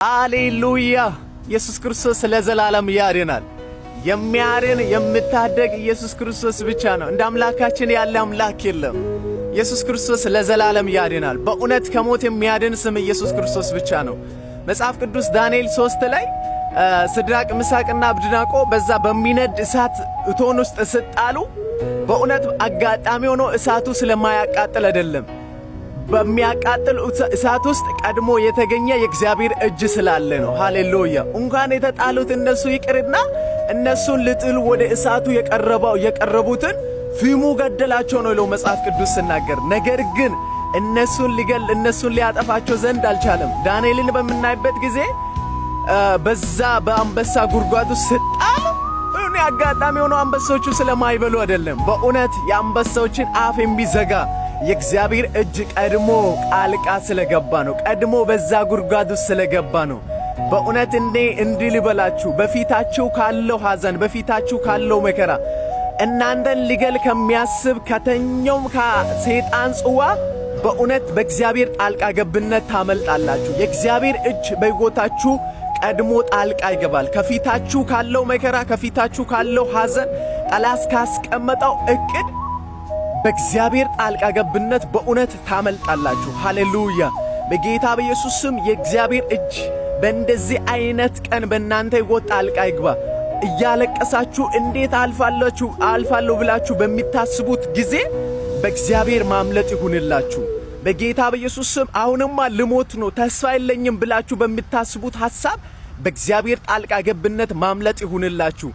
ሃሌሉያ! ኢየሱስ ክርስቶስ ለዘላለም ያድናል። የሚያድን የሚታደግ ኢየሱስ ክርስቶስ ብቻ ነው። እንደ አምላካችን ያለ አምላክ የለም። ኢየሱስ ክርስቶስ ለዘላለም ያድናል። በእውነት ከሞት የሚያድን ስም ኢየሱስ ክርስቶስ ብቻ ነው። መጽሐፍ ቅዱስ ዳንኤል 3 ላይ ሲድራቅ ሚሳቅና አብደናጎ በዛ በሚነድ እሳት እቶን ውስጥ ስጣሉ በእውነት አጋጣሚ ሆኖ እሳቱ ስለማያቃጥል አይደለም፣ በሚያቃጥል እሳት ውስጥ ቀድሞ የተገኘ የእግዚአብሔር እጅ ስላለ ነው። ሃሌሉያ! እንኳን የተጣሉት እነሱ ይቅርና እነሱን ልጥል ወደ እሳቱ የቀረቡትን ፍሙ ገደላቸው ነው ይለው መጽሐፍ ቅዱስ ስናገር። ነገር ግን እነሱን ሊገል እነሱን ሊያጠፋቸው ዘንድ አልቻለም። ዳንኤልን በምናይበት ጊዜ በዛ በአንበሳ ጉድጓድ ውስጥ ስጣል እኔ አጋጣሚ ሆኖ አንበሶቹ ስለማይበሉ አይደለም። በእውነት የአንበሳዎችን አፍ የሚዘጋ የእግዚአብሔር እጅ ቀድሞ ጣልቃ ስለገባ ነው። ቀድሞ በዛ ጉድጓድ ውስጥ ስለገባ ነው። በእውነት እኔ እንዲህ ልበላችሁ፣ በፊታችሁ ካለው ሐዘን፣ በፊታችሁ ካለው መከራ፣ እናንተን ሊገል ከሚያስብ ከተኛውም ከሰይጣን ጽዋ በእውነት በእግዚአብሔር ጣልቃ ገብነት ታመልጣላችሁ። የእግዚአብሔር እጅ በሕይወታችሁ ቀድሞ ጣልቃ ይገባል። ከፊታችሁ ካለው መከራ፣ ከፊታችሁ ካለው ሐዘን፣ ጠላት ካስቀመጠው እቅድ በእግዚአብሔር ጣልቃ ገብነት በእውነት ታመልጣላችሁ። ሃሌሉያ! በጌታ በኢየሱስ ስም የእግዚአብሔር እጅ በእንደዚህ አይነት ቀን በእናንተ ሕይወት ጣልቃ ይግባ። እያለቀሳችሁ እንዴት አልፋላችሁ አልፋለሁ ብላችሁ በሚታስቡት ጊዜ በእግዚአብሔር ማምለጥ ይሁንላችሁ። በጌታ በኢየሱስ ስም አሁንማ ልሞት ነው፣ ተስፋ የለኝም ብላችሁ በምታስቡት ሐሳብ በእግዚአብሔር ጣልቃ ገብነት ማምለጥ ይሁንላችሁ።